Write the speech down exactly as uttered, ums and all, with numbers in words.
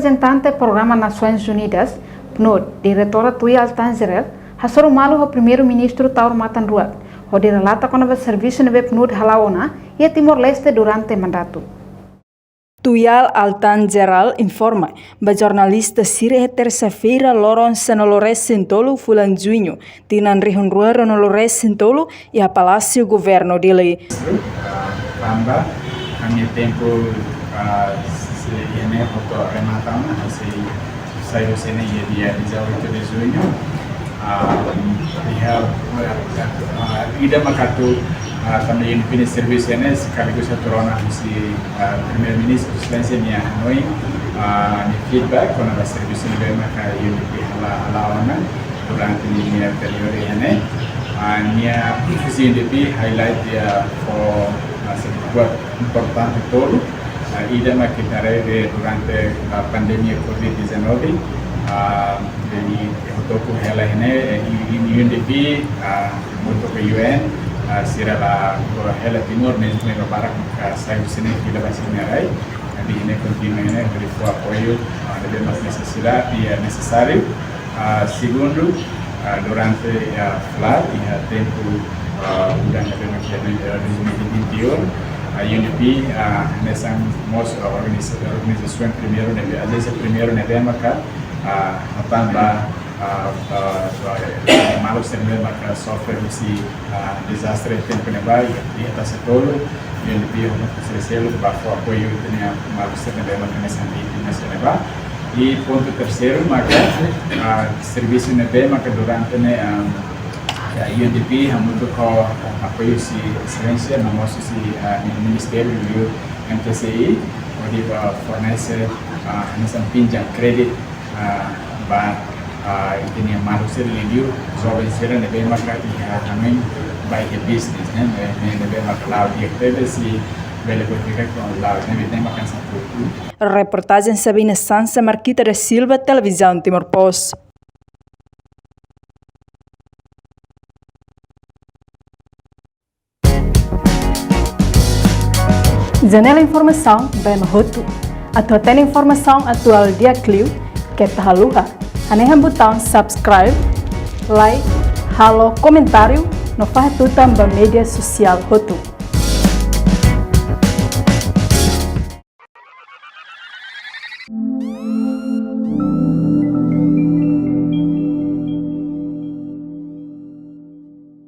Reprezentante Programa Nasoins Unidas, PNUD, Diretora Tuya Altan Jerel, hasoru malu ho Primeiru-Ministru Taur Matan Ruak, hodi relata kona-ba servisu ne'ebé PNUD hala'o ona iha Timor-Leste durante mandatu. Tuya Altan Jerel informa ba jornalista sira iha tersa-feira loron sanulu-resin-tolu fulan Juñu, tinan rihun rua ruanulu-resin-tolu, iha Palásiu Governu Dili. Ah, tanba ami-nia tempu, ah, sei iha ne'e hotu remata ona, sei sai husi ne'e iha dia dezoito de junho. Ah, iha, ah, ida maka atu, ah, tanba iha ne'e servisu ne'e, sekaligus atu rona husi, ah, Primeiru-Ministru, Exelénsia nia hanoin, ah, nia feedback kona-ba servisu ne'ebé maka iha ne'e hala'o, hala'o ona durante ninia períodu ne'e. Ah, nia husi U N D P highlight iha fó, ah, sebuah importante tolu. Ah, ida mak ita haree durante, ah, pandemia covid dezanove. Ah, jadi, hotu-hotu hela ne'e, eh, i, i U N D P, ah, hamutuk ho U N, ah, sira la, hela Timor, mezmu ema barak, ah, sai husi ne'e fila ba sira-nia rai. Jadi, ne'e kontinua ne'e, hodi fó apoiu, ah, ne'ebé mak nesesidade, eh, nesesáriu. Ah, segundu, ah, durante, ah, flood, iha tempu, ah, udan ne'ebé mak iha, eh, dois mil e vinte e um, ah, U N D P, ah, hanesan mós, ah, organiza-, organizasaun primeiru ne'ebé, ajénsia primeiru ne'ebé maka, ah, hatán ba, ah, ah, ah, maluk sira ne'ebé maka sofre husi, ah, dezastre tempu ne'ebá, iha, iha Tasitolu, U N D P, hamutuk ho sira seluk, ba fó apoiu ita-nia maluk sira ne'ebé maka hanesan vítima sira ne'ebá. I pontu terseiru maka, ah, servisu ne'ebé maka durante ne'e, ah, iha U N D P, hamutuk ho apoiu husi Exelénsia, no mós husi, ah, Ministériu liu M T C I, hodi ba fornese, ah, hanesan pinjam kredit, ah, ba, ah, ita-nia maluk sira liuliu joven sira ne'ebé maka iha hanoin ba iha business, ne'e, ne'e, ne'ebé maka la'o di'ak tebes, sei bele buat di'ak ho la'o, ne'ebé maka satu. Reportajen Sabina Sansa, Marquita da Silva, Televizaun Timor Post. Janela informasaun ba ema hotu. Atu hatene informasaun atuál di'ak liu, keta haluha hanehan butaun subscribe, like, halo komentáriu, no fahe tutan ba média sosiál hotu.